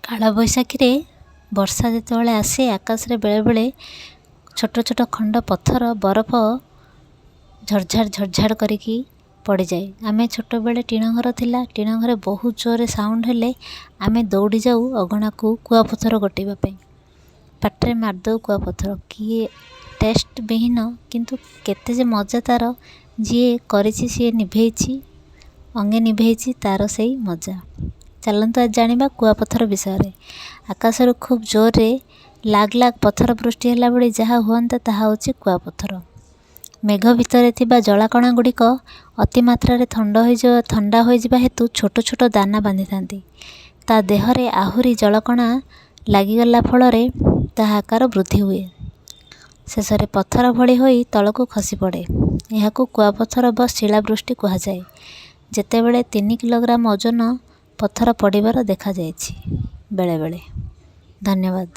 କାଳବୈଶାଖୀରେ ବର୍ଷା ଯେତେବେଳେ ଆସେ, ଆକାଶରେ ବେଳେବେଳେ ଛୋଟ ଛୋଟ ଖଣ୍ଡ ପଥର ବରଫ ଝରଝାଡ଼ ଝରଝାଡ଼ କରିକି ପଡ଼ିଯାଏ। ଆମେ ଛୋଟବେଳେ ଟିଣ ଘର ଥିଲା। ଟିଣ ଘରେ ବହୁତ ଜୋରରେ ସାଉଣ୍ଡ ହେଲେ ଆମେ ଦୌଡ଼ି ଯାଉ ଅଗଣାକୁ କୁଆପଥର ଗୋଟେଇବା ପାଇଁ। ପାଟିରେ ମାରିଦେଉ କୁଆପଥର। କିଏ ଟେଷ୍ଟ ବିହୀନ, କିନ୍ତୁ କେତେ ଯେ ମଜା ତା'ର, ଯିଏ କରିଛି ସିଏ ନିଭେଇଛି, ଅଙ୍ଗେ ନିଭେଇଛି ତା'ର ସେଇ ମଜା। ଚାଲନ୍ତୁ ଆଜି ଜାଣିବା କୁଆପଥର ବିଷୟରେ। ଆକାଶରୁ ଖୁବ୍ ଜୋରରେ ଲାଗ ଲାଗ ପଥର ବୃଷ୍ଟି ହେଲା ଭଳି ଯାହା ହୁଅନ୍ତା, ତାହା ହେଉଛି କୁଆପଥର। ମେଘ ଭିତରେ ଥିବା ଜଳକଣା ଗୁଡ଼ିକ ଅତିମାତ୍ରାରେ ଥଣ୍ଡା ହୋଇଯିବା ହେତୁ ଛୋଟ ଛୋଟ ଦାନା ବାନ୍ଧିଥାନ୍ତି। ତା ଦେହରେ ଆହୁରି ଜଳକଣା ଲାଗିଗଲା ଫଳରେ ତାହା ଆକାର ବୃଦ୍ଧି ହୁଏ। ଶେଷରେ ପଥର ଭଳି ହୋଇ ତଳକୁ ଖସି ପଡ଼େ। ଏହାକୁ କୁଆପଥର ବା ଶିଳାବୃଷ୍ଟି କୁହାଯାଏ। ଯେତେବେଳେ 3 କିଲୋଗ୍ରାମ ଓଜନ ପଥର ପଡ଼ିବାର ଦେଖାଯାଇଛି ବେଳେବେଳେ। ଧନ୍ୟବାଦ।